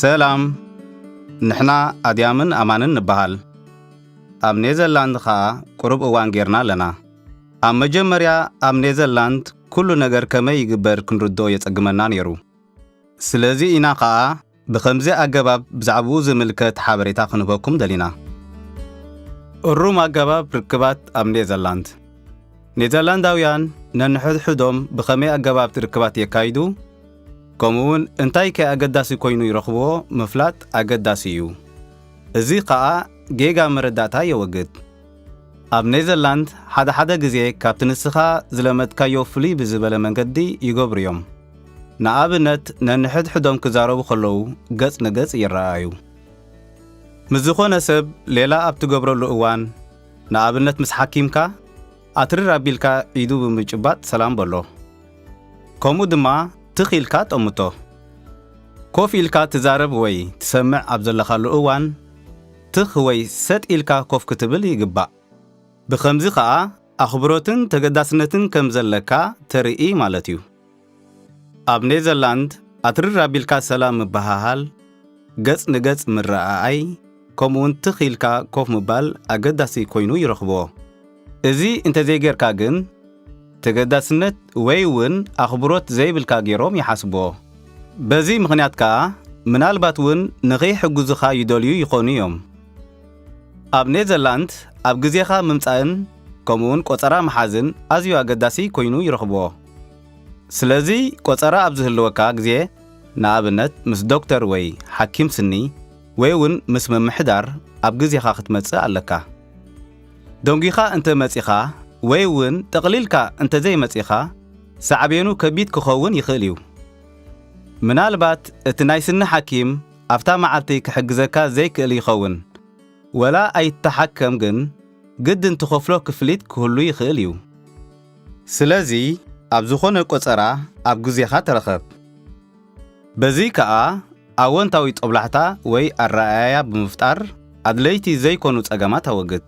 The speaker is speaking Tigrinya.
ሰላም፣ ንሕና ኣድያምን ኣማንን ንበሃል። ኣብ ኔዘርላንድ ኸኣ ቁሩብ እዋን ጌርና ኣለና። ኣብ መጀመርያ ኣብ ኔዘርላንድ ኩሉ ነገር ከመይ ይግበር ክንርድኦ የጸግመና ነይሩ። ስለዚ ኢና ኸኣ ብኸምዚ ኣገባብ ብዛዕባኡ ዝምልከት ሓበሬታ ክንህበኩም ደሊና። እሩም ኣገባብ ርክባት ኣብ ኔዘርላንድ። ኔዘርላንዳውያን ነንሕድሕዶም ብኸመይ ኣገባብ ርክባት የካይዱ፣ ከምኡውን እንታይ ከ ኣገዳሲ ኮይኑ ይረኽብዎ ምፍላጥ ኣገዳሲ እዩ። እዚ ኸኣ ጌጋ መረዳእታ የወግድ። ኣብ ኔዘርላንድ ሓደ ሓደ ግዜ ካብቲ ንስኻ ዝለመድካዮ ፍልይ ብዝበለ መንገዲ ይገብሩ እዮም። ንኣብነት ነንሕድሕዶም ክዛረቡ ከለዉ ገጽ ንገጽ ይረኣዩ። ምስ ዝኾነ ሰብ ሌላ ኣብ ትገብረሉ እዋን፣ ንኣብነት ምስ ሓኪምካ፣ ኣትርር ኣቢልካ ኢዱ ብምጭባጥ ሰላም በሎ። ከምኡ ድማ ትኽ ኢልካ ጠምቶ። ኮፍ ኢልካ ትዛረብ ወይ ትሰምዕ ኣብ ዘለኻሉ እዋን፣ ትኽ ወይ ሰጥ ኢልካ ኮፍ ክትብል ይግባእ። ብኸምዚ ኸኣ ኣኽብሮትን ተገዳስነትን ከም ዘለካ ተርኢ ማለት እዩ። ኣብ ኔዘርላንድ ኣትርር ኣቢልካ ሰላም ምብሃሃል፣ ገጽ ንገጽ ምረኣኣይ፣ ከምኡውን ትኽ ኢልካ ኮፍ ምባል ኣገዳሲ ኮይኑ ይረኽብዎ። እዚ እንተዘይጌርካ ግን፣ ተገዳስነት ወይ እውን ኣኽብሮት ዘይብልካ ገይሮም ይሓስብዎ። በዚ ምኽንያት ከኣ፣ ምናልባት እውን ንኸይሕግዙኻ ይደልዩ ይኾኑ እዮም። ኣብ ኔዘርላንድ ኣብ ግዜኻ ምምጻእን ከምኡውን ቆጸራ ምሓዝን ኣዝዩ ኣገዳሲ ኮይኑ ይረኽብዎ። ስለዚ ቆጸራ ኣብ ዝህልወካ ግዜ፣ ንኣብነት ምስ ዶክተር ወይ ሓኪም ስኒ ወይ እውን ምስ ምምሕዳር ኣብ ግዜኻ ክትመጽእ ኣለካ። ደንጒኻ እንተ መጺኻ ወይ እውን ጠቕሊልካ እንተ ዘይመጺኻ ሳዕቤኑ ከቢድ ክኸውን ይኽእል እዩ። ምናልባት እቲ ናይ ስኒ ሓኪም ኣብታ መዓልቲ ክሕግዘካ ዘይክእል ይኸውን። ወላ ኣይትተሓከም ግን ግድን ትኸፍሎ ክፍሊት ክህሉ ይኽእል እዩ። ስለዚ ኣብ ዝኾነ ቆጸራ ኣብ ግዜኻ ተረኸብ። በዚ ከኣ ኣወንታዊ ጦብላሕታ ወይ ኣረኣእያ ብምፍጣር ኣድለይቲ ዘይኮኑ ጸገማት ኣወግድ።